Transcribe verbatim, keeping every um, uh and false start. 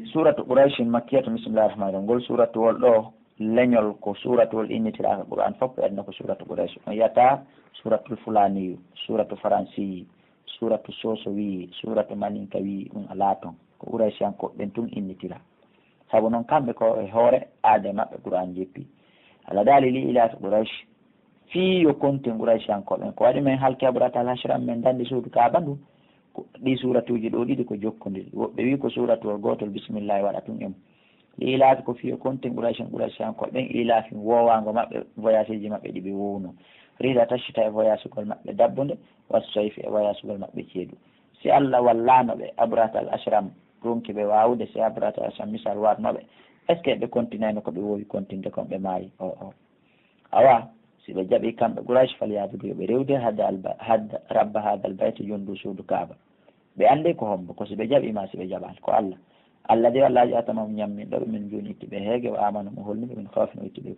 Suratu Qurayshin makkiyatu, bismillahir rahmanir rahim. Ngol suratuwol ɗo, leñol ko suratuwol innitiraaka Qur'an fof, ɓe aduna ko suratu Quraysh. On yiyata suratul fulaniyu, suratu faransiyi, suratu sosowi, suratu maninkawi, ɗum alaa toon. Ko Qurayshiyankooɓe ɓen tun innitira. Sabu noon kamɓe ko e hoore aade maɓɓe Qur'an jeppi. Allah daali li ilaafi Quraysh, fii yo kontin Qurayshiyankooɓe ɓen. Ko waɗi men halki Abrahatal Hashram, men danndi suudu Kaaba ndu? Ko ɗi suratuuji ɗo ɗiɗi ko jokkondiri. Woɓɓe wii ko suratuwol gootol, bismillahi waɗa tun e mum. Li ilaafi ko fii yo kontin Qurayshin, Qurayshiyankooɓe ɓen, ilaafi woowaango maɓɓe, voyageeji maɓɓe ɗi ɓe woowno. Rihlata shita, e voyagegol maɓɓe dabbunde, was soyfi, e voyagegol maɓɓe ceeɗu. Si Allah wallaano ɓe, Abrahatal Ashram ronki ɓe waawude, si Abrahatal Ashram misal warno ɓe, est-ce que ɓe kontinayno ko ɓe woowi kontinde kon, ɓe maayi? O, o. Awa, si ɓe jaɓi kamɓe Quraysh, falyabudu, yo ɓe rewde, hadda alba-, hadda rabba hadal bayti, jonndu suudu Kaaba. Ɓe annde ko hombo, ko si ɓe jaɓi ma si ɓe jaɓaali, ko Allah. Allah de, Allah ji atama mo ñamminɗo ɓe, min juuni itti ɓe heege, wa amanu mo holni ɓe, min khawfin o itti ɓe